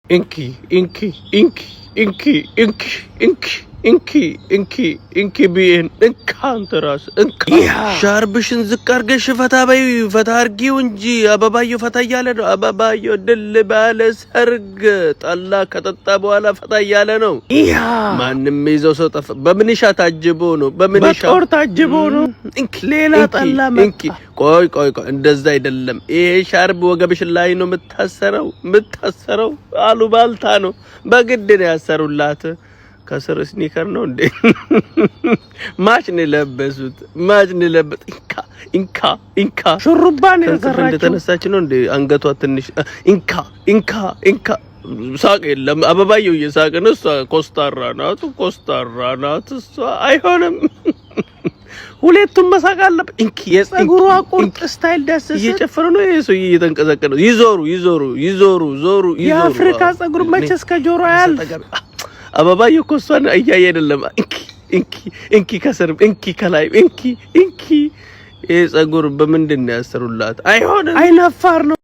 እንኪ እንኪ እንኪ እንኪ እንኪ እንኪ እንኪ እንኪ እንኪ ብዬን እንካ፣ አንተ ራስህ እንካ። ሻርብሽን ዝቅ አድርገሽ ፈታ በይ፣ ፈታ አድርጊው እንጂ። አበባየው ፈታ እያለ ነው። አበባየው ድል ባለ ሰርግ ጠላ ከጠጣ በኋላ ፈታ እያለ ነው። ማንም ይዘው ሰው ጠፋ። በምንሻ ታጅቦ ነው። በምንሻ በጦር ታጅቦ ነው። እንኪ ሌላ እንኪ፣ ጠላ መጣ። እንኪ። ቆይ ቆይ ቆይ፣ እንደዛ አይደለም። ይሄ ሻርብ ወገብሽ ላይ ነው የምታሰረው። አሉባልታ ነው። በግድ ነው ያሰሩላት። ከስር sneaker ነው እንዴ? Match ነው የለበሱት። Match ነው የለበሱት። እንካ እንካ እንካ። ሹሩባ ነው ከእንቅልፍ የሰራችው። እንደተነሳች ነው እንዴ? አንገቷ ትንሽ እንካ እንካ እንካ። ሳቅ የለም። አበባየው እየሳቀ ነው። እሷ ኮስታራ ናት፣ ኮስታራ ናት እሷ። አይሆንም። ሁለቱም መሳቅ አለበት። እንኪ የጸጉሯ እንኪ፣ ቁርጥ እንኪ። Style ደስ ሲል እየጨፈረ ነው ይሄ ሰውዬ፣ እየተንቀሳቀሰ ነው። ይዞሩ ይዞሩ ይዞሩ ዞሩ ይዞሩ። የአፍሪካ ጸጉር መቼስ ከጆሮ አያልፍ። አበባየው እኮ እሷን እያየ አይደለም። እንኪ እንኪ እንኪ፣ ከስር እንኪ፣ ከላይ እንኪ እንኪ። ይሄ ጸጉር በምንድን ነው ያሰሩላት? አይሆንም። አይናፋር ነው።